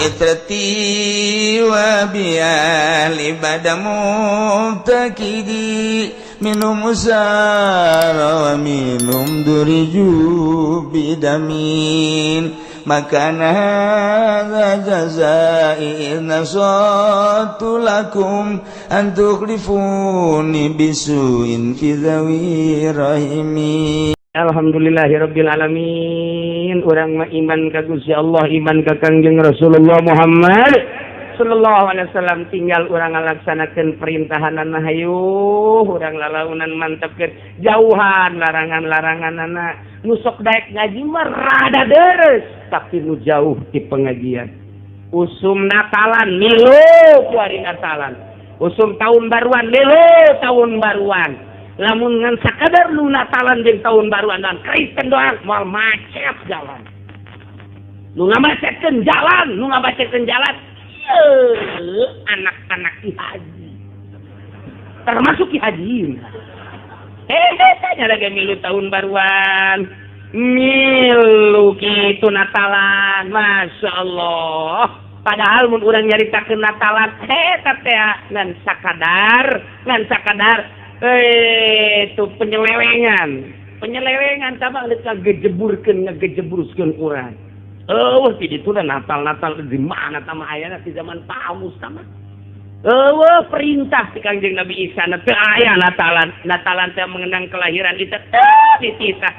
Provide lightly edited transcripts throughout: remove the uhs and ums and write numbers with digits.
عترتي وبأهلي بدا مفتقدي، منهم أسارى ومنهم ضرجوا بدم. ما كان هذا جزائي إذ نصحت لكم أن تخلفوني بسوء في ذوي رحمي. Alhamdulillahirabbil alamin. Urang mah iman ka Gusti Allah, iman ka Kangjeng Rasulullah Muhammad sallallahu alaihi wasallam. Tinggal urang ngalaksanakeun perintahanana, hayu urang lalaunan mantepkeun, jauhan larangan-laranganana. Nu sok daek ngaji mah rada deres, tapi nu jauh di pengajian, usum Natalan milu kuari Natalan, usum tahun baruan milu tahun baruan. Lamun ngan sakadar nu Natalan jeung tahun baruan dan Kristen doang, moal macet jalan. Nu ngamacetkeun jalan, nu ngamacetkeun jalan anak-anak ki haji, termasuk ki haji. Hehe, lagi milu tahun baruan, milu kitu Natalan, Masya Allah. Padahal mun urang nyaritakeun Natalan eta teh ngan sakadar, ngan sakadar itu penyelewengan, penyelewengan sama ngagejeburkeun, ngagejebruskeun urang. Oh, ti ditu Natal. Natal di mana tama ayana? Di zaman Paulus tama eueuh perintah ti Kangjeng Nabi Isa na teu aya Natalan. Natalan teh mengenang kelahiran Isa teu dititah,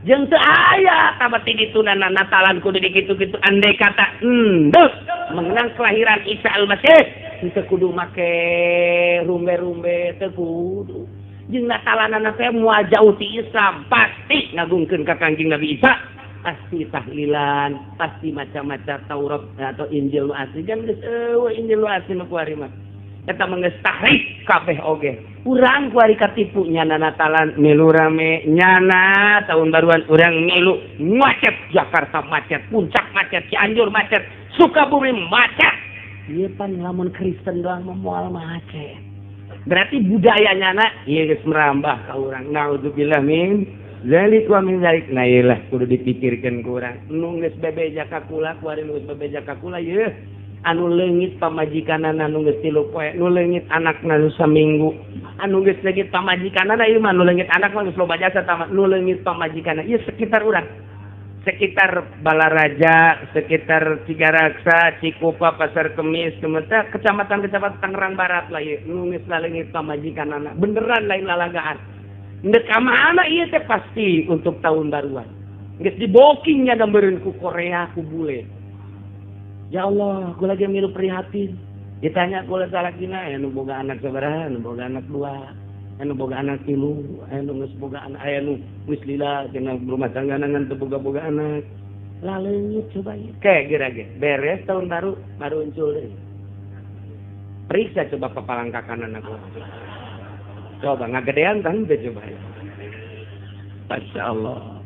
jeung teu aya tama ti ditu Natalan kudu dikitu-kitu. Andai kata endek mengenang kelahiran Isa Al-Masih, teu kudu make rumbe-rumbe, teu kudu. Jeung Natalanana teh moal jauh ti Islam, pasti ngagungkeun ka Kangjeng Nabi Isa, pasti tahlilan, pasti macam-macam Taurat atau Injil nu asli. Kan geus eueuh Injil nu asli mah kuari mah. Eta mah geus tahrif kabeh oge. Urang kuari katipu, nyana Natalan milu rame, nyana tahun baruan urang milu, macet Jakarta, macet Puncak, macet Cianjur, macet Sukabumi, macet. Ieu pan lamun Kristen doang mah moal macet. Berarti budayanya na ieu geus merambah ka urang. Naudzubillah min zalik wa min zalik. Nah, ieu lah kudu dipikirkeun ku urang. Nu geus bebeja ka kula kuari, nu geus bebeja ka kula ieu anu leungit pamajikanana nu geus 3 poe, nu leungit anakna nu saminggu, anu geus leungit pamajikanana ieu mah, nu leungit anak mah geus loba jasa tama, nu leungit pamajikanana ieu sekitar urang, sekitar Balaraja, sekitar Cigaraksa, Cikupa, Pasar Kemis, Kementerian, kecamatan-kecamatan Tangerang Barat lah ieu, nu geus laleungit pamajikanana. Beneran, lain lalagaan. Ndek ka mana ieu teh? Pasti untuk tahun baruan. Geus dibokingnya gambareun ku Korea, ku bule. Ya Allah, gue lagi milu prihatin. Ditanya ku salakina, aya nu boga anak sabaraha? Nu boga anak dua, anu boga anak tilu, anu geus boga anak, aya nu geus lila cenah rumah tangga ngan teu boga-boga anak. Laleungit coba ieu. Kayak geura ge beres tahun baru baru muncul deui. Periksa coba papalangkakan anak. Coba ngagedean kan teh coba. Masya Allah.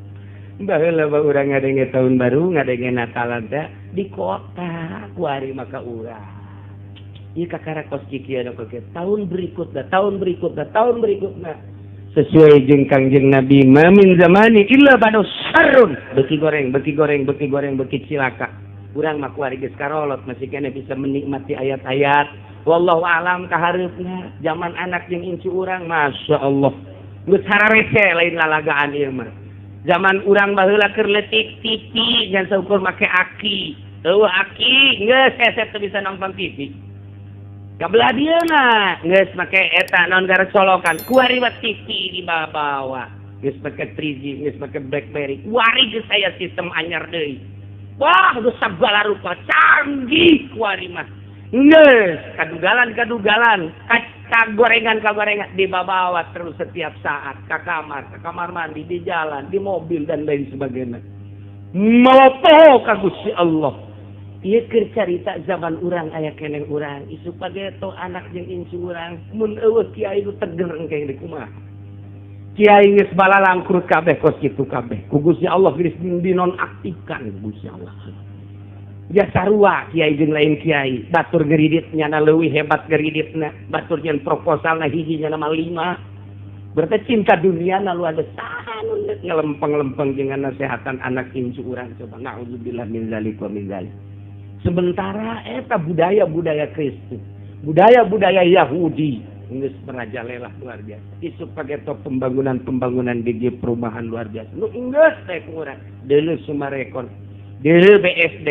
Baheula mah urang ngadenge tahun baru, ngadenge Natalan teh di kota, kuari maka urang. Ieu kakara kos kikieu anu kieu. Tahun berikutnya, tahun berikutnya, tahun berikutnya. Sesuai jeung Kangjeng Nabi, ما من زمان إلا بعده شر. Beki goreng, beki goreng, beki goreng, beki cilaka. Urang mah kuari geus karolot, masih keneh bisa menikmati ayat-ayat. Wallahu alam kahareupna zaman anak jeung incu urang, Masya Allah. Geus hararese, lain lalagaan ieu mah. Zaman urang baheula keur leutik, TV ngan saukur make aki. Eueuh aki geus hese teu bisa nonton TV. Kabelah dieu na geus make eta naon gara colokan. Kuari mah TV dibawa. Geus make 3G, geus make BlackBerry. Kuari geus aya sistem anyar deui. Wah, geus sagala rupa canggih kuari mah. Geus kadugalan-kadugalan, kagorengan-kagorengan dibawa terus setiap saat ke kamar, ke kamar mandi, di jalan, di mobil, dan lain sebagainya. Malopo ka Gusti Allah. Ieu keur carita zaman urang aya keneh urang, isuk pageto anak jeung incu urang, mun eueuh kiai nu teger engke deui kumaha? Kiai geus balalangkrut kabeh kos kitu kabeh. Ku Gusti Allah geus dinonaktifkan Gusti Allah. Ya sarua kiai jeung lain kiai, batur geridit nyana leuwih hebat geriditna, batur nyen proposalna hiji nyana mah lima. Berarti cinta dunia na lu ada sanu ngelempeng-lempeng dengan nasehatan anak incu urang coba. Naudzubillah min zalik wa min zalik. Sementara eta budaya-budaya Kristen, budaya-budaya Yahudi geus merajalela luar biasa. Isuk pageto pembangunan-pembangunan di perumahan luar biasa. Nu geus teh ku urang. Deuleu Sumarekon, deuleu BSD,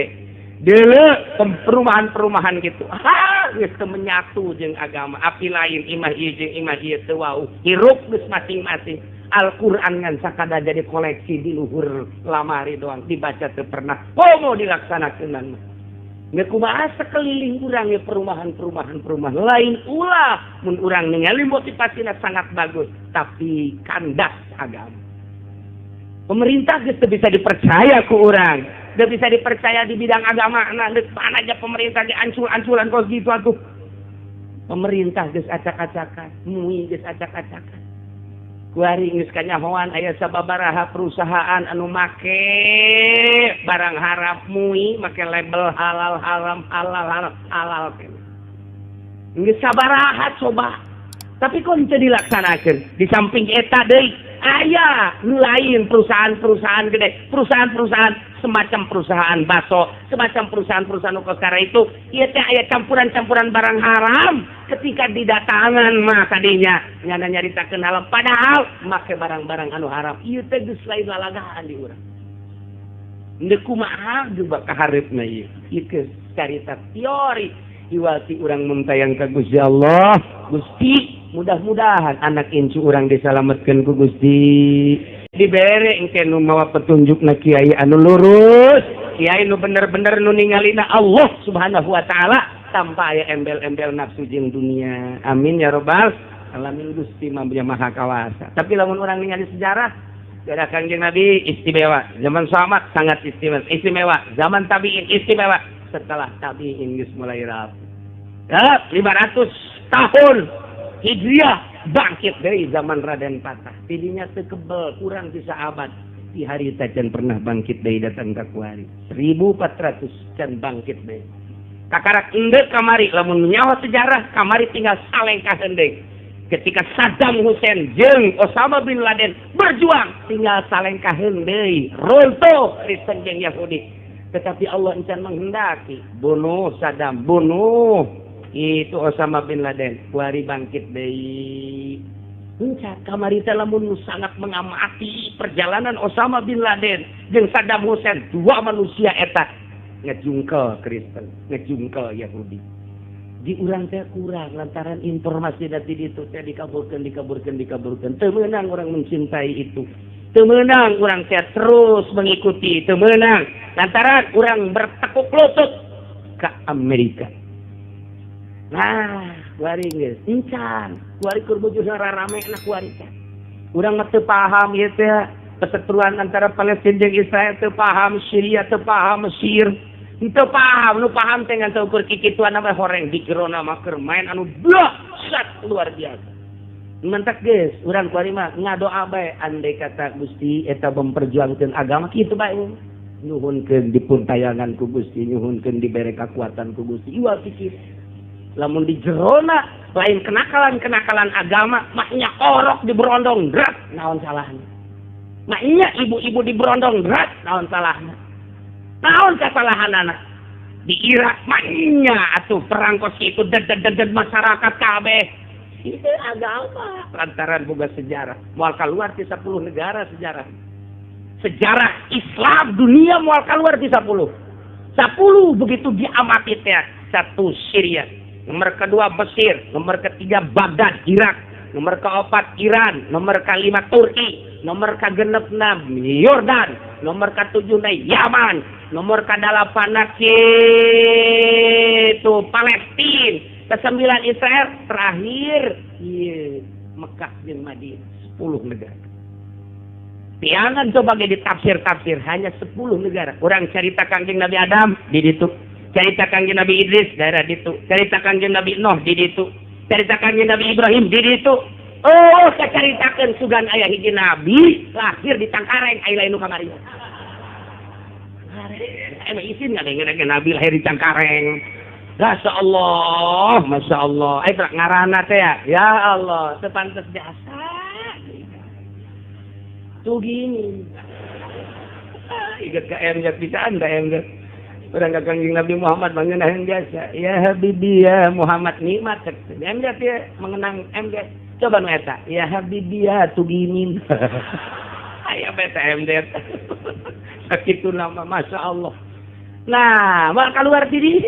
deuleu perumahan-perumahan gitu. Ha, geus teu menyatu jeung agama. Api lain imah ieu jeung imah ieu teu wau. Hirup geus masing-masing. Al-Qur'an ngan sakada jadi koleksi di luhur lamari doang, dibaca teu pernah. Komo dilaksanakeun mah. Nggak kumaha sekeliling urang ya perumahan-perumahan perumahan lain ulah mun urang ningali motivasinya sangat bagus tapi kandas agama. Pemerintah geus teu bisa dipercaya ku urang, teu bisa dipercaya di bidang agama. Nah, geus mana aja pemerintah ge ancul-anculan kos gitu atuh. Pemerintah geus acak-acakan, MUI geus acak-acakan. Kuari geus kanyahoan aya sababaraha perusahaan anu make barang haram, MUI make label halal haram halal haram halal geus sabaraha coba, tapi kok teu dilaksanakeun. Di samping eta deui aya nu lain, perusahaan-perusahaan gede, perusahaan-perusahaan semacam perusahaan baso, semacam perusahaan-perusahaan nu sekarang itu ieu teh aya campuran-campuran barang haram. Ketika didatangan mah tadinya nyana nyaritakeun halal, padahal make barang-barang anu haram. Ieu teh geus lain lalagaan di urang. Ndek kumaha juga kahareupna ieu? Ieu geus carita teori iwati urang mentayang ka Gusti Allah. Gusti, mudah-mudahan anak incu urang disalametkeun ku Gusti, dibere engke nu mawa petunjuk na kiai anu lurus, kiai nu bener-bener nu ningalina Allah Subhanahu wa taala tanpa aya embel-embel nafsu jeung dunia. Amin ya robbal alamin. Gusti mah maha kawasa. Tapi lamun urang ningali sejarah era Kangjeng Nabi istimewa, zaman sahabat sangat istimewa, istimewa, zaman tabiin istimewa, setelah tabiin geus mulai rapuh. Ya, 500 tahun Hijriah bangkit dari zaman Raden Patah. Tidinya teu kebel kurang bisa abad. Di hari can pernah bangkit dari datang ke kuari. 1400 can bangkit deui. Kakarak endek kamari lamun nyawa sejarah kamari tinggal salengkah endek. Ketika Saddam Hussein jeung Osama bin Laden berjuang tinggal salengkah deui, runtuh Kristen jeung Yahudi. Tetapi Allah encan menghendaki bunuh Saddam, bunuh itu Osama bin Laden, kuari bangkit deui. Enca kamari teh lamun sangat mengamati perjalanan Osama bin Laden jeung Saddam Hussein, dua manusia eta ngejungkel Kristen, ngejungkel Yahudi. Di urang teh kurang lantaran informasi dari itu teh dikaburkan, dikaburkan, dikaburkan. Teu meunang orang mencintai itu, teu meunang urang teh terus mengikuti, teu meunang lantaran urang bertekuk lutut ke Amerika. Nah, kuari geus encan, kuari keur bujur rarame na kuari teh. Urang mah teu paham ieu teh perseteruan antara Palestina jeung Israel, teu paham Syria, teu paham Mesir. Teu paham, nu paham teh ngan saukur kikituan mah horeng di jerona mah keur main anu dahsyat luar biasa. Mentak geus, urang kuari mah ngadoa bae andai kata Gusti eta memperjuangkeun agama kitu bae. Nyuhunkeun dipuntayangan ku Gusti, nyuhunkeun dibere kakuatan ku Gusti. Iwal pikir lamun di jerona lain kenakalan-kenakalan agama, maknya orok di berondong berat naon salahnya, maknya ibu-ibu di berondong berat naon salahnya, naon kesalahan anak di Irak, maknya atuh perang kos itu ded ded ded masyarakat kabeh itu agama lantaran boga sejarah moal keluar di 10 negara. Sejarah sejarah Islam dunia moal keluar di 10 10. Begitu diamati teh, satu Syria, nomor kedua Mesir, nomor ketiga Baghdad Irak, nomor keempat Iran, nomor kelima Turki, nomor kegenep Yordan, nomor ketujuh Yaman, nomor kedelapan itu Palestina, kesembilan Israel, terakhir iya Mekah dan Madinah. 10 negara. Jangan coba di tafsir-tafsir hanya 10 negara. Orang cerita Kangjeng Nabi Adam di ditu. Cerita Kangjeng Nabi Idris daerah ditu. Cerita Kangjeng Nabi Nuh di ditu. Cerita Kangjeng Nabi Ibrahim di ditu. Oh, kacaritakeun sugan aya hiji nabi lahir di Cangkareng, aya lain nu kamari. Emang isin nggak nabi lahir di Cangkareng? Masya Allah, Masya Allah. Eh, ngarana teh ya. Ya Allah, sepantas biasa. Tuh gini. Ingat ke M bisa anda M. Urang ka Kangjeng Nabi Muhammad mangenaheun biasa. Ya Habibi ya Muhammad nikmat cek. MZ ya mengenang MZ. Coba nu eta. Ya Habibi ya Tugimin. Aya beta MZ. Sakitu nama Masya Allah. Nah, mal keluar diri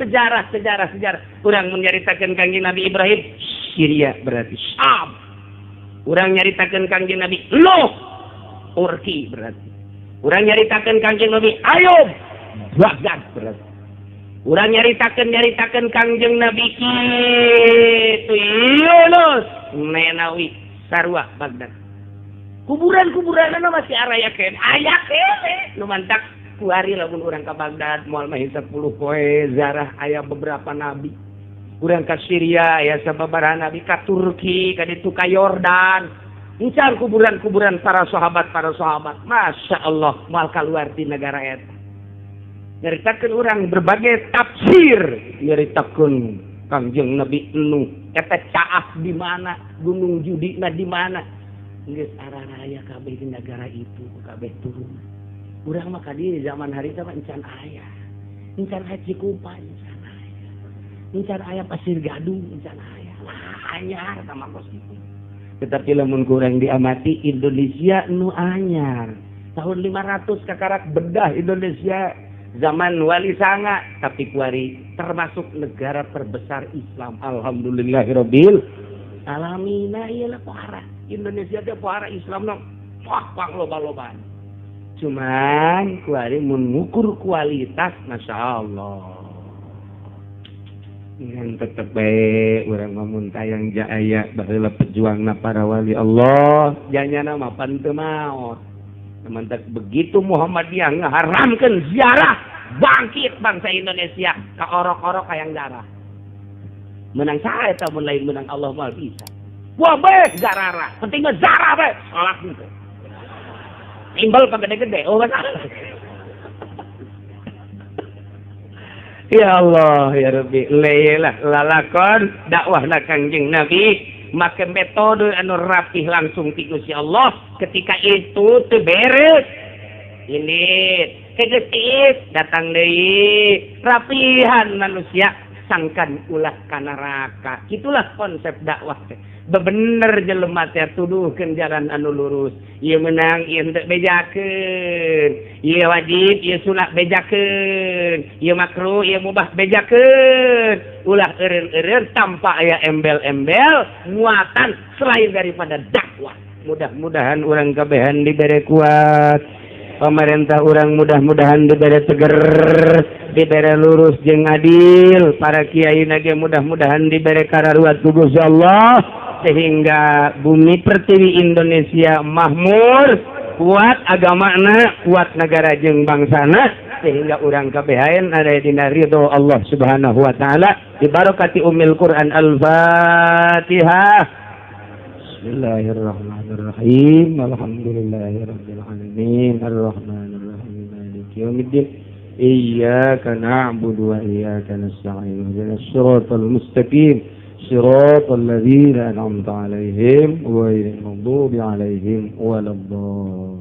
sejarah sejarah sejarah. Urang menyaritakeun Kangjeng Nabi Ibrahim, Syria berarti Syam. Urang nyaritakeun Kangjeng Nabi Nuh, Turki berarti. Urang nyaritakeun Kangjeng Nabi Ayub, Baghdad berarti. Urang nyaritakeun nyaritakeun Kangjeng Nabi kitu Yunus, Nenawi, sarua Baghdad. Kuburan-kuburan masih araya keneh, aya keneh. Nu mantak kuari lamun urang ka Baghdad moal mah 10 poe zarah aya beberapa nabi. Urang ka Syria aya sababaraha nabi, ka Turki, ka ditu ka Yordan. Incar kuburan-kuburan para sahabat para sahabat. Masya Allah, moal keluar di negara eta. Nyaritakeun urang berbagai tafsir, nyaritakeun Kangjeng Nabi Nuh eta caah di mana, Gunung Judi na di mana. Geus araraya kabeh di negara itu, kabeh turun. Urang mah ka dieu zaman harita mah encan aya. Encan aya Cikupa, encan aya. Encan aya Pasir Gadung, encan aya. Lah anyar sama kos kitu. Tetapi lamun kurang diamati Indonesia nu anyar. Tahun 500 kakarak bedah Indonesia zaman Wali Sanga, tapi kuari termasuk negara terbesar Islam. Alhamdulillahirabbil alamin. Iyalah pohara. Indonesia teh pohara Islam no. Wah, pang loba-lobaan. Cuman kuari mun ngukur kualitas Masya Allah. Ngan tetep bae urang mah mun tayang jaya baheula pejuangna para wali Allah, janyana mah pan teu maot. Mantak begitu Muhammadiyah ngaharamkeun ziarah, bangkit bangsa Indonesia ka orok-orok hayang darah. Menang saha eta mun lain menang Allah moal bisa. Wah bae zarara, penting mah zarah bae, salat gitu. Timbal pagede-gede, oh masalah. Ya Allah ya Rabbi, lelah lalakon dakwahna Kangjeng Nabi make metode anu rapih langsung ti Gusti Allah. Ketika itu teu beres ini kegetis datang deui rapihan manusia sangkan ulah ka neraka. Itulah konsep dakwah teh. Bebener jelema teh tuduhkeun jalan anu lurus. Ieu menang, ieu henteu bejakeun. Ieu wajib, ieu sunah bejakeun. Ieu makruh, ieu mubah bejakeun. Ulah eureun-eureun tanpa aya embel-embel muatan selain daripada dakwah. Mudah-mudahan urang kabehan dibere kuat. Pemerintah urang mudah-mudahan dibere teger, dibere lurus jeung adil. Para kiai nage mudah-mudahan dibere kararuat ku Gusti Allah sehingga bumi pertiwi Indonesia makmur, kuat agamana, kuat negara jeung bangsana, sehingga urang kabehan ada dina ridho Allah Subhanahu wa taala. Dibarokati Ummil Quran. Al-Fatihah. Bismillahirrahmanirrahim. Alhamdulillahirabbil alamin. Arrahmanirrahim. Maliki yaumiddin. Iyyaka na'budu wa iyyaka nasta'in. Ihdinas siratal mustaqim. Siratal ladzina an'amta 'alaihim ghairil maghdubi 'alaihim waladdallin.